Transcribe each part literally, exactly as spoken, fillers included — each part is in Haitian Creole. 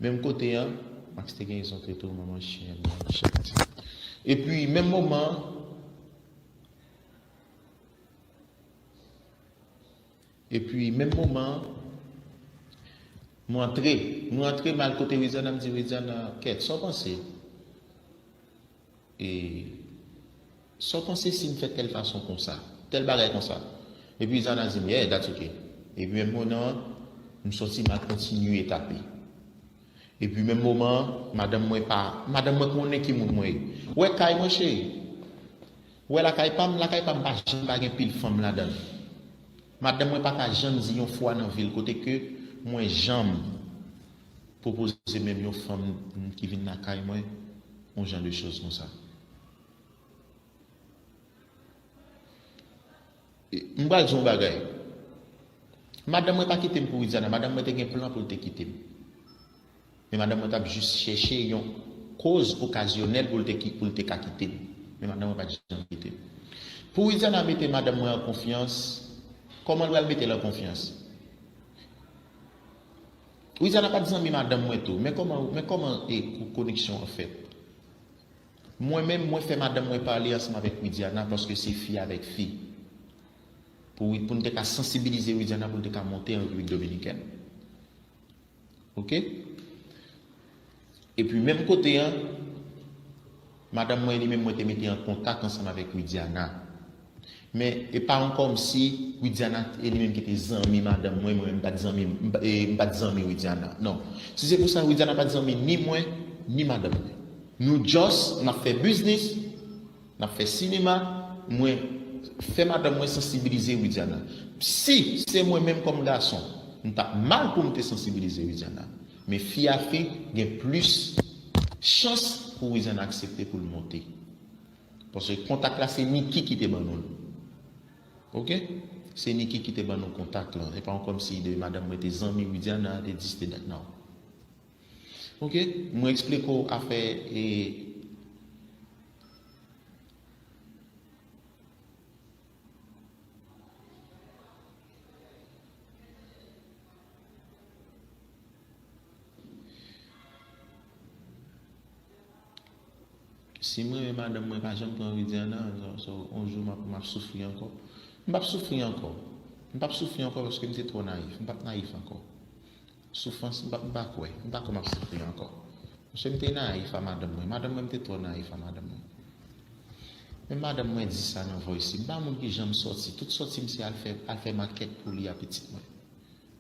Menm kote an, Max te gen rezon trete w manman chen an, chat. Epi, menm moman, epi, menm moman, mwen antre, mwen antre, m al kote Widiana, m di, Widiana, kèt, sa w panse? E, sa w panse si m fè tèl fason konsa, tèl bagay konsa? Epi Zana di m, yeah, that's okay. Epi menm moman an, m soti, m al kontinye tape. Epi menm moman an, madanm mwen pa, madanm mwen konnen ki moun mwen ye. Ou wè kay mwen, cheri? Ou wè lakay pa m, lakay pa m pa janm pa gen pil fanm ladan l. Madanm mwen pa ka janm di yon fwa nan vi l kote ke mwen janm pwopoze menm yon fanm ki vin lakay mwen, yon jan de choz konsa. E, m pral di yon bagay. Madanm mwen pa kite m pou Widiana. Madanm mwen te gen plan pou l te kite m. Men madanm mwen t ap jis chèche yon koz okazyonèl pou l te ki-, pou l te ka kite m. Men madanm mwen pa t janm kite m. Pou Widiana mete madanm mwen an konfyans, kòman l pral mete l an konfyans? Widiana pa t zanmi madanm mwen tou. Men kòman, men kòman e, ko-, koneksyon an fèt? Mwen menm, mwen fè madanm mwen pale ansanm avèk Widiana paske se fi avèk fi. Pou, pou n te ka sansibilize Widiana pou l te ka monte an Repiblik Dominikèn. Oke? Epi menm kote an, madanm mwen li menm mwen te mete an kontak ansanm avèk Widiana. Men e pa yon kòmsi Widiana e li menm ki te zanmi madanm mwen, mwen menm m pa t zanmi, m pa, e, m pa t zanmi Widiana. Non. Si se pou sa, Widiana pa t zanmi ni mwen, ni madanm mwen. Nou just, n ap fè biznis, n ap fè sinema, mwen fè madanm mwen sansibilize Widiana. Si se mwen menm kòm gason, m t ap mal pou m te sansibilize Widiana. Men fi a fi gen plis chans pou Widiana aksepte pou l monte. Paske kontak la se Niki ki te ban nou l. Oke? Se Niki ki te ban nou kontak la. E pa yon kòmsi de madanm mwen te zanmi Widiana, te dis, te dat, non. Oke? Mwen eksplike w afè e Si mwen renmen madanm mwen pa janm pran Widiana, so, so, yon jou m ap, m ap soufri ankò. M p ap soufri ankò. M p ap soufri ankò paske m te twò nayif. M p ap nayif ankò. Soufrans, m pa, m pa kwè. M pa kwè m ap soufri ankò. Paske m te nayif a madanm mwen. Madanm mwen, m te twò nayif a madanm mwen. Men madanm mwen di sa nan voice li. M pa moun ki janm sòti. Tout sòti m se al fè, al fè makèt pou li a pitit mwen.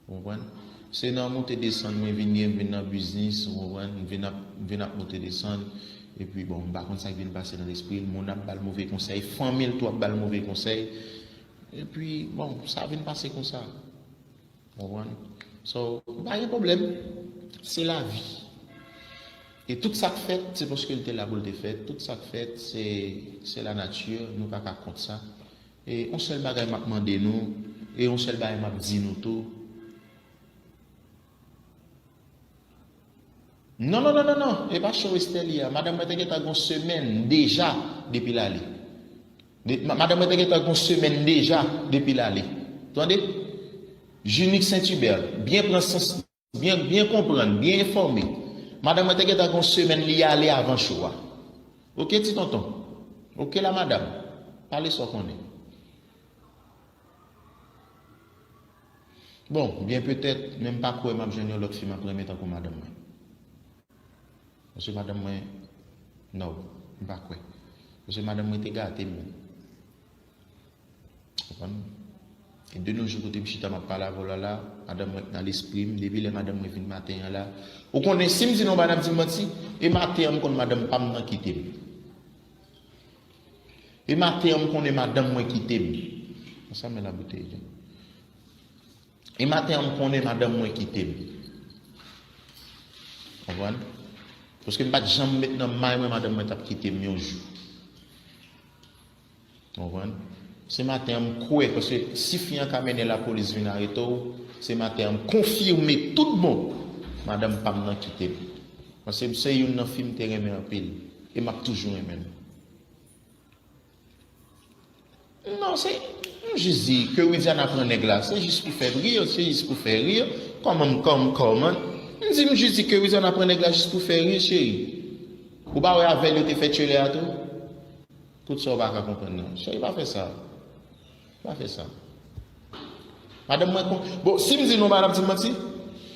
Ou konprann? Se nan moute desann mwen vin ye, m vin nan biznis, ou konprann? M vin ap, m vin ap moute desann. Epi, bon, m pa konn sa k vin pase nan lespri l. Moun ap ba l move konsèy, fanmi l tou ap ba l move konsèy. Epi, bon, sa vin pase konsa. Ou konprann? So, pa gen pwoblèm. Se lavi. E tout sa k fèt, se paske l te la pou l te fèt. Tout sa k fèt, se, se lanati. Nou pa ka kont sa. E yon sèl bagay m ap mande nou, e yon sèl bagay m ap di nou tou, Non, non, non, non, non. E pa show Esther li a. Madanm mwen te gentan gon semèn deja depi l ale. De, ma-, madanm mwen te gentan gon semèn deja depi l ale. Tande? Junix Saint-Hubert, byen pran sans, byen, byen konprann, byen enfòme. Madanm mwen te gentan gon semèn li ale avan show a. Oke, ti tonton? Oke, la madanm? Pale sa w konnen. Bon, byen petèt, men m pa kwè m ap jwenn yon lòt fi m ap renmen tankou madanm mwen. Paske madanm mwen, no, m pa kwè. Paske madanm mwen te gate m. Konprann? E de nos jours kote m chita m ap pale avè w la la, madanm mwen nan lespri m, depi lè madanm mwen vin maten an la. Ou konnen si m di nou bagay n ap di m manti, e maten an m konn madanm pa m nan kite m. E maten an m konnen madanm mwen kite m. Sa men la boutèy la. E maten an m konnen madanm mwen kite m. Konprann? Paske m pa t janm met nan may mwen madanm mwen t ap kite m yon jou. Konprann? Se maten an m kwè, paske si fi an ka mennen lapolis vin arete w, se maten an m konfime tout bon, madanm pa m nan kite m. Paske se youn nan fi m te renmen anpil, e m ap toujou renmen l. Non, se, m jis di ke Widiana pran nèg la, se jis pou fè ri, se jis pou fè ri. Kòman, kòm, kòman, M di, m jis di ke Widiana pran nèg la jis pou fè ri, cheri. Ou pa wè avè l yo te fè tchelè a tou? Tout sa ou pa ka konprann nan. Cheri, pa fè sa. Pa fè sa. Madanm mwen kon, bon, si m di non, madanm di m manti.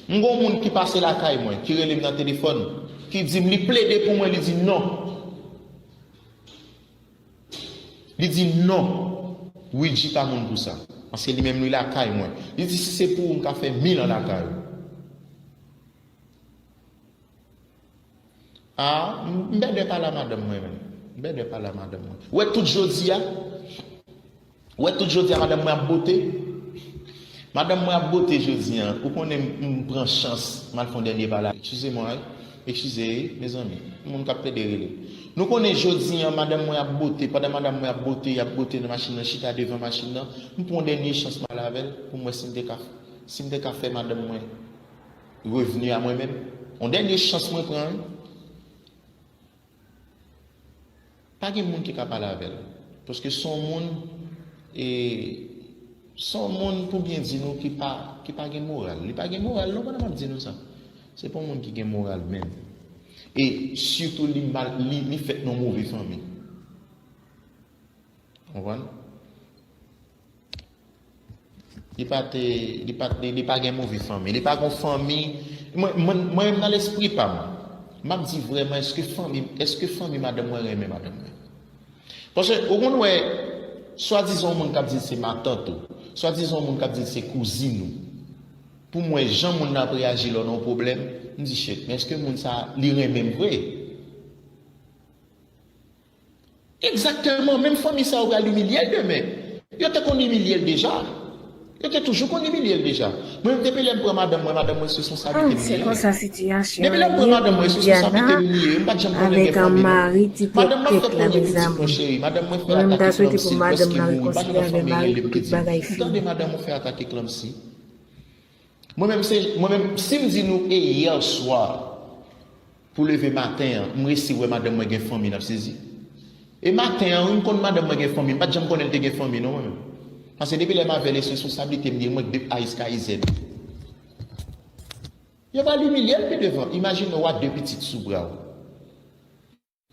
M gon moun ki pase lakay mwen, ki rele m nan telefòn, ki di m li plede pou mwen, li di non. Li di non. Widji pa moun pou sa. Paske li menm li lakay mwen. Li di si se pou ou, m ka fè mil an lakay ou. Ah, m bèdè pale a madanm mwen menm. M bèdè pale a madanm mwen. Ou wè tout jodi a, ou wè tout jodi a madanm mwen ap bote. Madanm mwen ap bote jodi a. Ou konnen m, m pran chans, m al fè yon dènye pale. Eskize mwen, wi. Eskize, wi, mezanmi. Moun k ap plede rele. Nou konnen jodi a madanm mwen ap bote. Pandan madanm mwen ap bote, y ap bote nan machin nan, chita devan machin nan. M pran yon dènye chans m al avè l pou m wè si m te ka, si m te ka fè madanm mwen revni a mwen menm. Yon dènye chans mwen pran, wi. Pa gen moun ki ka pale avè l. Paske se yon moun, e, se yon moun pou byen di nou ki pa, ki pa gen moral. Li pa gen moral, non, pandan m ap di nou sa. Se pa yon moun ki gen moral menm. E sitou li mal, li, li fèt nan move fanmi. Konprann? Li pa te, li pa, li, li pa gen move fanmi. Li pa gen fanmi. Mwen, mwen, mwen menm nan lespri pa m, m ap di vrèman, èske fanmi, èske fanmi madanm mwen renmen madanm mwen? Paske ou konn wè, swadizan yon moun k ap di l se matant ou, swadizan yon moun k ap di l se kouzin ou. Pou mwen, jan moun nan ap reyaji lè w nan yon pwoblèm, m di, shit, men èske moun sa a, li renmen m vre? Egzakteman, menm fanmi sa yo pral imilye l demen. Yo te konn imilye l deja. Yo te toujou konn imilye l deja. Mwen, depi lè m pran madanm mwen, madanm mwen se responsablite m li ye. Depi lè m pran madanm mwen, se responsablite m li ye. M pa t janm konnen gen fanmi, non. Madanm m ap fè premye pitit mwen, cheri. Madanm mwen fè l atake plan m si l prèske mouri. M pa janm wè fanmi rele m te di. M tande madanm ou fè atake plan m si. Mwen menm, se, mwen menm, si m di nou e yè swa pou leve maten an, m resi wè madanm mwen gen fanmi, n ap sezi. E maten an, wi, m konn madanm mwen gen fanmi, m pa t janm konnen l te gen fanmi, non, mwen menm. Paske depi lè m avè l, e se responsablite m li ye, mwen k de A jiska Z. Yo pral imilye l pi devan. Imajine w a de pitit sou bra w.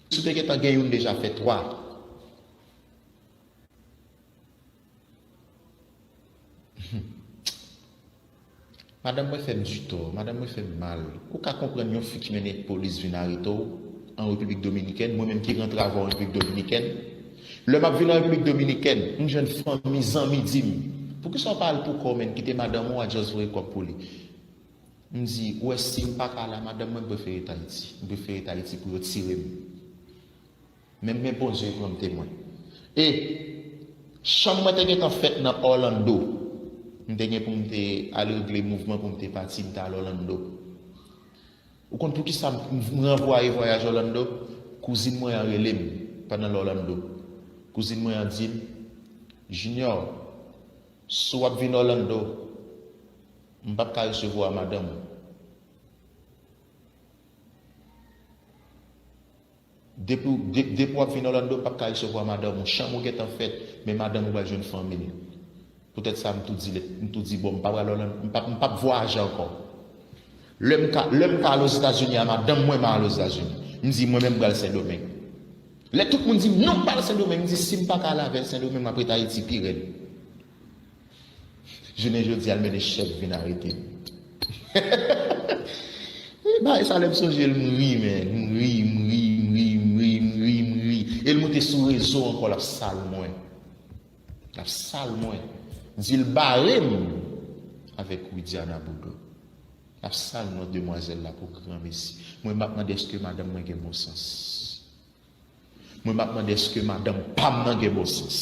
Si w te gentan gen youn deja, fè twa. Madanm mwen fè m ditò, madanm mwen fè m mal. Ou ka konprann yon fi ki mennen polis vin arete w an Repiblik Dominikèn, mwen menm ki rantre avè w an Repiblik Dominikèn. Lè m ap vin an Repiblik Dominikèn, m jwenn fanmi, zanmi di m, poukisa w pa al pou kò w, menn, kite madanm ou a just voye kòb pou li? M di, ou wè, si m pa ka al a madanm mwen, m prefere rete Ayiti. M prefere rete Ayiti pou yo tire m. Men, men Bondye pran m temwen. E chanm mwen te gentan fèt nan Orlando. M te gen pou m te al regle mouvman pou m te pati, m te al Orlando. Ou konn poukisa m, m ranvwaye vwayaj Orlando? Kouzin mwen an rele m pandan l Orlando. Kouzin mwen an di m, Junior, si w ap vin Orlando, m p ap ka resevwa madanm ou. Depi, de, depi w ap vin Orlando, m p ap ka resevwa madanm ou. Chanm ou gentan fèt, men madanm ou pral jwenn fanmi l. Poutèt sa, m tou di, m tou di, bon, m pa pral Orlando, m p ap, m p ap vwayaje ankò. Lè m ka, lè m ka al Ozetazini a madanm mwen, m a al Ozetazini. M di, mwen menm, m pral Sendomeng. Lè tout moun di m, non, m pa al Sendomeng, m di, si m pa ka al avè l Sendomeng, m ap ret Ayiti pi rèd. Jounen jodi a, l mennen chèf vin arete m. E bagay sa, lè m sonje l, m ri, men. M ri, m ri, m ri, m ri, m ri, m ri. E l moute sou rezo ankò, l ap sal mwen. L ap sal mwen. Di l bare m avèk Widiana Boudreau. L ap sal non demwazèl la pou granmesi. Mwen, m ap mande èske madanm mwen gen bon sans. Mwen, m ap mande èske madanm pa m nan gen bon sans.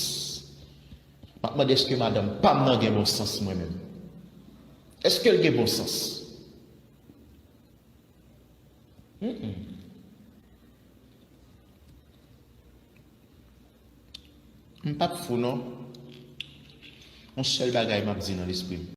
M ap mande èske madanm pa m nan gen bon sans mwen menm. Èske l gen bon sans? Mm, mm. M p ap fou non. Yon sèl bagay m ap di nan lespri m.